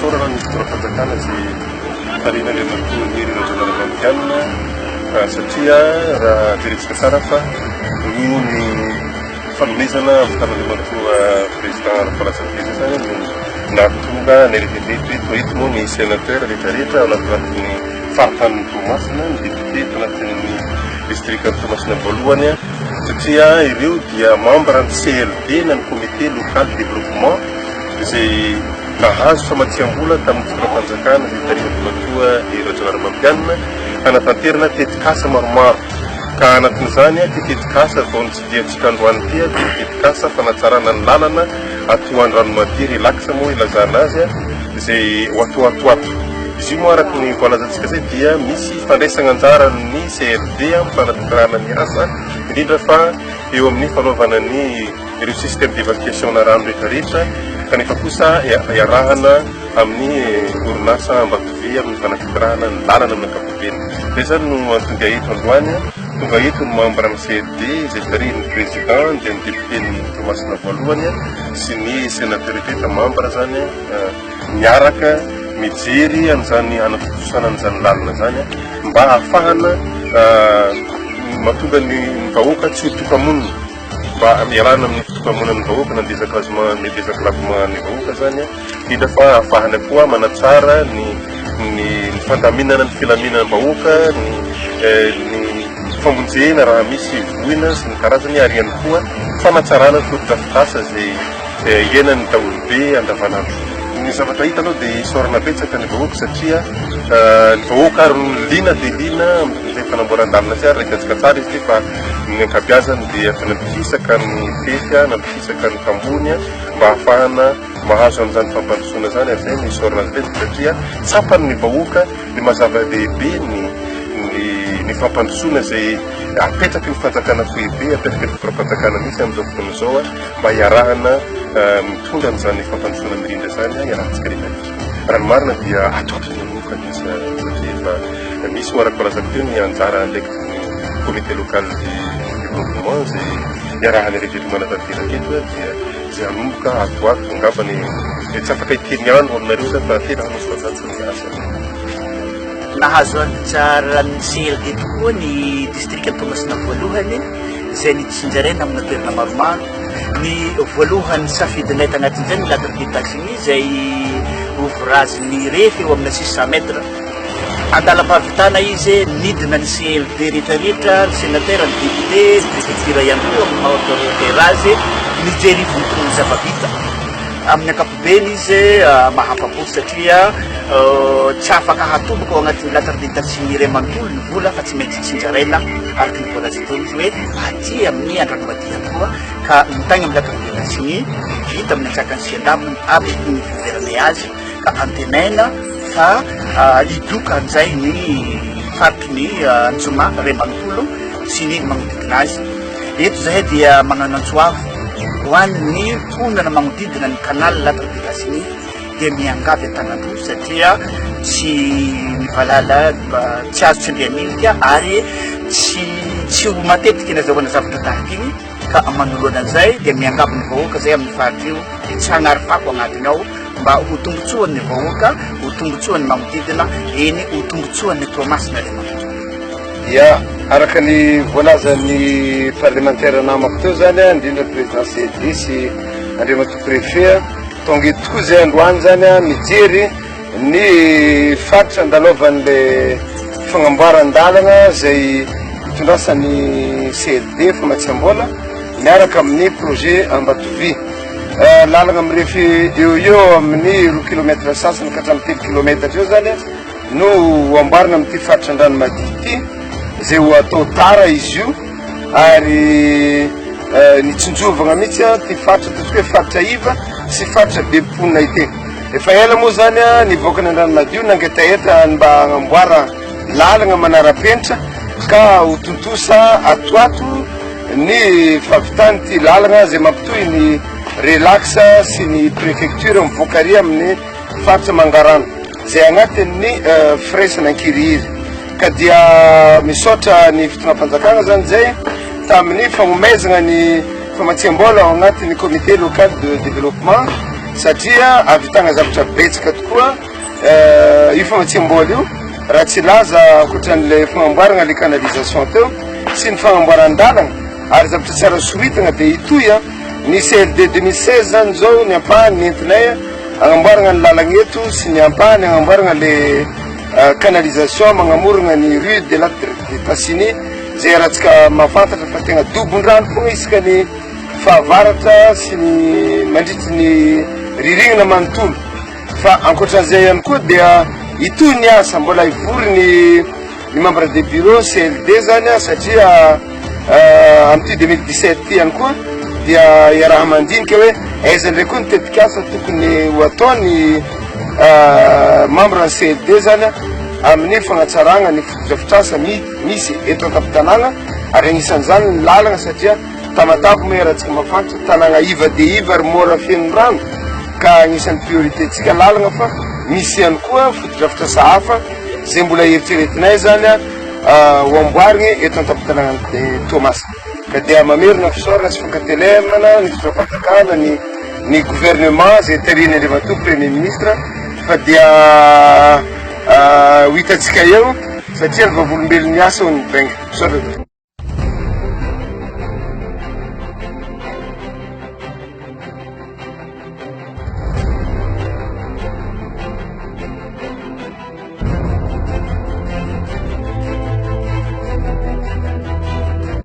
Isaorana ny fitondram-panjakana izay tarihin'Andriamatoa Hery Rajaonarimampianina satria raha jerentsika tsara fa noho ny fanomezana avy tamin'Andriamatoa Président Rakotoarantsampy izay zany no nahatonga anay rehetra eto eto eto moa ny sénateur rehetra rehetra ao anatin'ny faritanin'i Toamasina, ny député eto anatin'ny distrikan'i Toamasina voalohany satria ireo dia membre ny CLD na ny comité local développement izay nahazo famatsiam-bola tamin'ny fitondram-panjakana izay tarihan-dRamatoa Hery Rajaonarimampianina hanatanterana tetikasa maromaro ka anatin'izany ity tetikasa vao nitsidihantsika androany ity dia tetikasa fanatsarana ny lalana ato Andranomadio Relax moa ilazana azy izay ho ato ato ato. Izy io moa araka ny voalazantsika izay dia misy fandraisana anjaran'ny CRD amin'ny fanatanterahana ny asa indrindra fa eo amin'ny fanaovana ny ireo système d'évacuation na rano rehetra rehetra kanefa kosa iarahana amin'ny orinasa Ambatovy amin'ny fanatanterahana ny lalana amin'ny ankapobeny. Izay izany no anton-dia eto androany. Tonga eto ny membre ny CRD izay tarihin'ny président dia ny député-n'ny Toamasina voalohany sy ny sénateur rehetra membre izany miaraka mijery an'izany hanatontosana an'izany lalana izany mba hahafahana mahatonga ny vahoaka tsy ho toka-monina. Mba hialana amin'ny fitokamonan'ny vahoaka na désenclavement ny désenclavement ny vahoaka zany indrindra fa ahafahana koa manatsara ny ny fandaminana ny filaminam-bahoaka ny ny famonjena raha misy voina sy ny karazany ary ihany koa fanatsarana ny fotodrafitrasa izay iainan'ny daholobe andavanandro. Ny zavatra hita aloha dia isaorana betsaka ny vahoaka satria ny vahoaka ary no liana dia liana amin'izay fanamboaran-dalana izay ary raha hitantsika tsara izy ity fa Ny ankabiazany dia efa nampikisaka ny fefy, nampikisaka ny tambony mba hahafahana mahazo an'izany fampandrosoana izany ary izay no isaorana azy betsaka satria tsapan'ny vahoaka ny maha zava-dehibe ny ny ny fampandrosoana izay apetraky ny fanjakana foibe, apetraky ny fitondram-panjakana misy amin'izao fotoana izao mba hiarahana mitondra an'izany fampandrosoana mirindra izany iarahantsika rehetra rehetra. Raha ny marina dia ato ato ny hanomboka ny asa satria efa misy ho araka voalazako teo ny anjara andraikitry ny comité local de développement izay iarahan'ny rehetra manatanteraka eto dia izay hanomboka ato ho ato angambany tsy afaka hiteny andro aminareo za fa tena hanomboka ato ny asa. Nahazo anjaran'ny CLD tokoa ny distrikan'i Toamasina voalohany izay nitsinjaraina amina toerana maromaro. Ny voalohany safidinay tanatin'izay ny Lac de Tachigny izay ouvrage nirefy eo amina 600 mètres. Andalam-pahavitana izy, nidina ny CLD rehetra rehetra, ny sénateur, ny député, ny préfecture ihany koa amin'ny maha autoritaire azy, nijery ifotony ny zava-bita. Amin'ny ankapobeny izy mahafa-po satria tsy afaka hatomboka ao anatin'ny lac de Tachigny iray manontolo ny vola fa tsy maintsy tsinjaraina araka ny voalaza teo izy hoe aty amin'ny Andranomadia koa ka ny tany amin'ny lac de Tachigny vita amin'ny antsakany sy andavany araka ny fiheveranay azy. ka antenaina fa hidoka an'izay ny faritry ny Antsoma iray manontolo sy ny magnodidina azy. Eto zahay dia magnano antso avo ho an'ny mponina magnodidina ny canal Lattre de Gassigny dia miangavy an-tanan-droa satria tsy ny valala tsy azo tsindrian'ilika ary tsy tsy ho matetika ny azahoana zavatra tahaka iny ka manoloana an'izay dia miangavy ny vahoaka zay amin'ny faritra io tsy hanary fako agnatiny ao mba ho tombotsoan'ny vahoaka, ho tombotsoan'ny magnodidina, eny ho tombotsoan'ny Toamasina ilay manontolo. Ya, araka ny voalazan'ny parlemantera namako teo zany, indrindra ny président CED sy Andriamatoa préfet, tonga eto tokoa zay androany zany mijery ny faritra andalovan'le fagnamboaran-dalana zay itondrasan'ny CLD famatsiam-bola miaraka amin'ny projet Ambatovy. Lalana mirefy eo ho eo amin'ny roa kilomètre sasany ka hatramin'ny telo kilomètre eo zany no ho amboarina amin'ity faritra Andranomadio ity, izay ho atao tara izy io ary nitsinjovagna mihitsy ity faritra ataontsika hoe faritra iva sy faritra be mponina ity. Efa ela moa zany ny vahoakan' Andranomadio nangetaheta ny mba hagnamboara lalana manara-penitra ka ho tontosa ato ato ny fahavitan'ity lalana izay mampitohy ny Relax sy ny Préfecture mivoaka ary amin'ny faritra Mangarano izay agnatin'ny firaisana ankirihiry ka dia misaotra ny fitondram-panjakana zany zay tamin'ny fagnomezana ny famatsiam-bola ao agnatin'ny comité local de développement. satria ahavitana zavatra betsaka tokoa io famatsiam-bola io raha tsy hilaza ankoatran'ilay fagnamboarana le canalisation teo sy ny fagnamboaran-dalana ary zavatra tsara soritana dia hitohy ny CLD 2016 zany zao ny ampahany nentinay agnamboarana ny lalagna eto sy ny ampahany agnamboarana le canalisation magnamorona ny rue de la de Tassigny zay iarahantsika mahafantatra fa tegna dobon-drano foagna isaka ny fahavaratra sy ny mandritry ny rirignina manontolo. Fa ankoatran'izay ihany koa dia hitohy ny asa, mbola hivory ny ny membre de bureau CLD zany satria amin'ity 2017 ity ihany koa dia iaraha-mandinika hoe aiza indray koa ny tetikasa tokony ho ataony membre ny CLD zany amin'ny fagnatsaragna ny fotodrafitrasa misy eto an-tampon-tanàna ary anisan'izany ny lalagna satria Tamatave moa iarahantsika mahafantatra, tanàgna iva dia iva ary mora feno rano ka agnisan'ny priorité-ntsika lalagna fa misy ihany koa fotodrafitrasa hafa izay mbola eritreretinay zany ho amboarigny eto an-tampon-tanàgnan'i Toamasina. Ka dia mamerina fisaorana sy fankatelemana ny fitondram-panjakana, ny ny gouvernement izay tarihin'ny Andriamatoa Premier Ministre fa dia ho hitantsika eo satria ny vavolombelon'ny asa hono ny bainga. Misaotra.